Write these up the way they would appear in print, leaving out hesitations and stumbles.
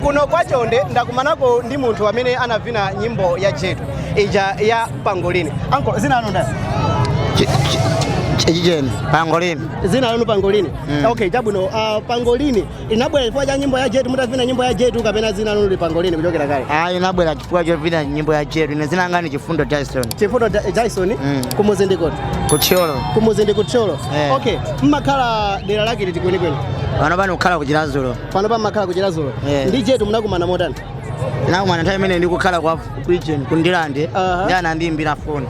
Kuno kwa Chonde ndakumanako ndi munthu amene anavina nyimbo ya Jetu ija ya Pangolini. Uncle, zina lanu ndani? Chicheni Pangolini. Zina lanu Pangolini? Okay, chabwino. Pangolini inabwera chifukwa cha nyimbo ya Jetu, mutavina nyimbo ya Jetu, kapena zina lanu li Pangolini kuchokera kale? Ayi, inabwera chifukwa chovina nyimbo ya Jetu. Ine zina langa ni Chifundo Tyson. Chifundo Tyson. Kumuzi ndikoti? Kuthyolo. Kumuzi ndi Kuthyolo? Eh. Okay, mmakhala dera lake liti kwenikweni? Pano pano kukhala kuChiradzulu. Pano pammakhala kuChiradzulu? Eh. Ndi Jetu munakumana motani? Nakumana nthawi imene ndikukhala kwa kuichen kuNdirande. Ndi anandiyimbira foni.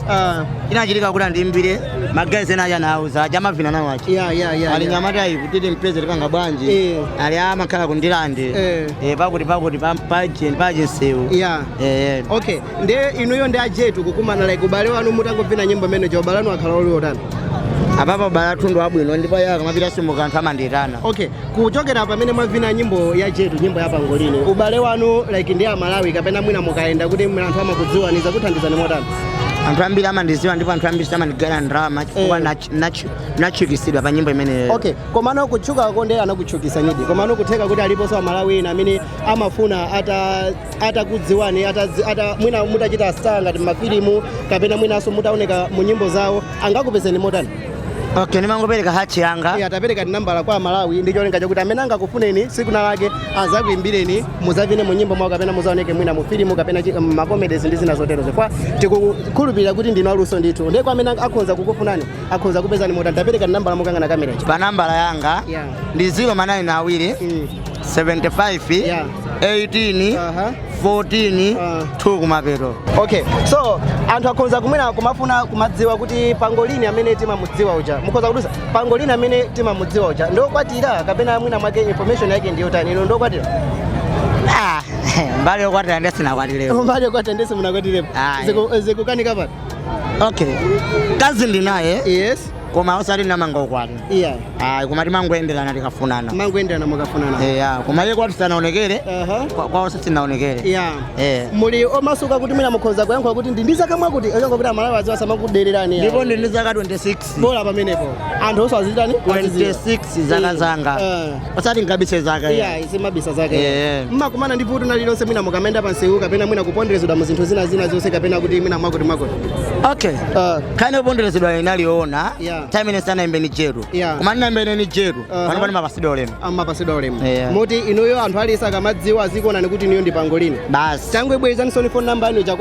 Inachitika kuti andiyimbire ma guys ena aja, anauza aja amavina nawo aja. Ali nyamata iyi kuti timpeze tipanga bwanji? Ali amakhala kuNdirande. Pakuti pakuti pachinsewu. Okay, ndiye inuyo ndi aJetu kukumana, like ubale wanu mutangobvina nyimbo imene, ubale wanu akhala uli otani? Apapo ubale athu ndi wabwino, ndipo iye akamapita simuka anthu amandiyitana. Okay, kuchokera pamene mwavina nyimbo ya Jetu, nyimbo ya Pangolini, ubale wanu like ndi Amalawi kapena mwina mukayenda kuti mwina anthu amakudziwani, zakuthandizani motani? Anthu ambiri amandiziwa, ndipo anthu ambiri samandigayira ndalama chifukwa natchukisidwa pa nyimbo imeneyo. Okay, komano kutchukako ndiye anakutchukisa nyidi, komano kutheka kuti aliponso Amalawi ena amene amafuna atakudziwani, ata mwina mutachita star ngati mafilimu kapena mwinanso mutaoneka mu nyimbo zawo, angakupezeni motani? Okay, ndimangopereka hachi yanga. Iye atapereka nambala kwa Amalawi ndi cholinga chokuti amene angakufuneni siku lake azakuimbireni, muzavine mu nyimbo mwawo kapena muzaoneke mwina mu filimu kapena ma comedies ndi zina zotero, chifukwa tikukhulupirira kuti ndinu aluso ndithu. Ndiye kwa amene akhonza kukufunani, akhonza kupezani motani? Tapereka nambala mukangana kamera ichi. Pa nambala yanga ndi 0 ma 9 awiri 75 18 14 2 kumapeto. Okay, so anthu akhonza kumwena kumafuna kumadziwa kuti Pangolini amene timamudziwa uja, mukhoza kudusa, Pangolini amene timamudziwa uja ndokwatira kapena mwina mwake information yake ndiyotani? Ino ndokwatira? Ah, mbali yokwatira ndiye sinakwatirepo. Mbali yokwatira ndiye simunakwatirepo? Ayi. Zikukanika pati? Okay, kazi ndinaye koma osati namanga ukwati. Ayi, koma timangoyenderana tikafunana. Mangoyenderana mukafunana. Eya, koma iye kwati sanaonekere. Kwawo sinaonekere. Muli omasuka kuti mwina mukhoza kuyankhula kuti ndi zaka mwakuti oyonga kuti Amalawi adziwa samakudererani? Ndipo ndi zaka 26. Bola pamenepo anthu onse azitani? 26 zaka zanga. Osati ngabise zaka. Iya, simabisa zake. Mmakumana ndi vuto lililonse mwina mukamenda pansewu kapena mwina kuponderezedwa mu zinthu zina zina zonse kapena kuti mwina mwakuti mwakuti? Okay, khani yoponderezedwa inaliona time ine sanaimbe ni Jetu. Koma ndinayimba ni Jetu, pano pani mapasidwa ulemu. Amapasidwa ulemu. Yeah. Moti inuyo anthu aliyense akamadziwa azikuonani kuti inuyo ndi Pangolini. Basi. Tangobwerezanisoni phone number yanu cha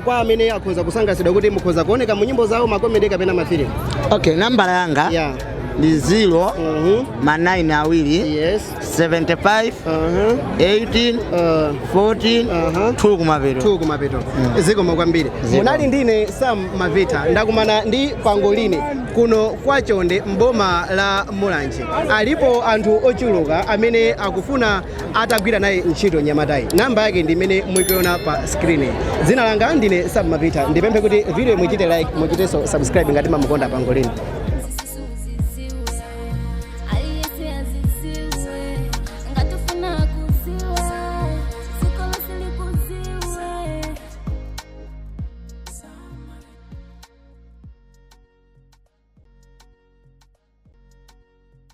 kwa amene akhoza kusangalatsidwa kuti mukhoza kuoneka mu nyimbo zawo, ma comedy kapena mafilimu. Okay, nambala yanga ndi 0 ma 9 awiri 75 18 14 2 kumapeto. 2 kumapeto. Zikomo kwambiri. Zikomo. Munali ndine Sam Mavita, ndakumana ndi Pangolini kuno kwa Chonde mboma la Mulanje. Alipo anthu ochuluka amene akufuna atagwira naye ntchito nyamatayi. Namba yake ndi imene mukuiona pa screen. Dzina langa ndine Sam Mavita. Ndipemphe kuti video muchite like, muchitenso subscribe ngati mamukonda Pangolini.